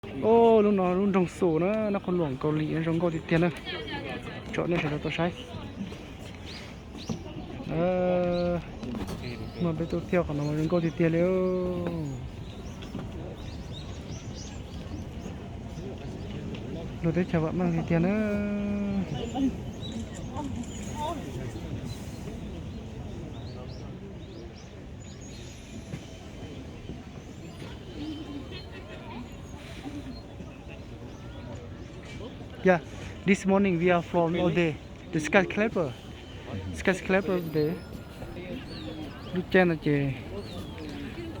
Os, lub no lub nroog Xus na, nab qhov luam Kaus Lim zoo nkauj tiag tiag na. Tsom nej sawv daws tau saib. Mas peb tuaj thiaj qhov no zoo nkauj tiag tiag li. Luag teb chaws vam meej tiag tiag na. Yeah, this morning we are from over there, the skyscraper. Skyscraper there. Lub caij no ces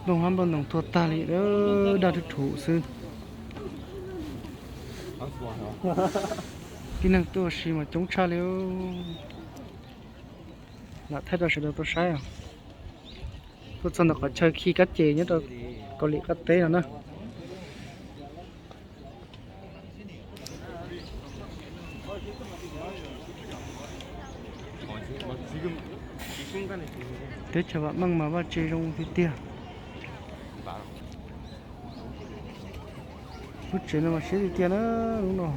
nplooj hab nplooj ntoos tuag tag li, daj rhuv rhuv xwb. Tib neeg tuaj ua si mas coob tshaj li. Lam thaij rau sawv daws tau saib. Tuaj txog ntawm qhov chaw khi kab ces nyob rau Kaus Lim qab teb no na. Teb chaws vam meej mas vaj tse zoo tiag tiag. Lub tsev no mas siab tiag tiag na, lub no.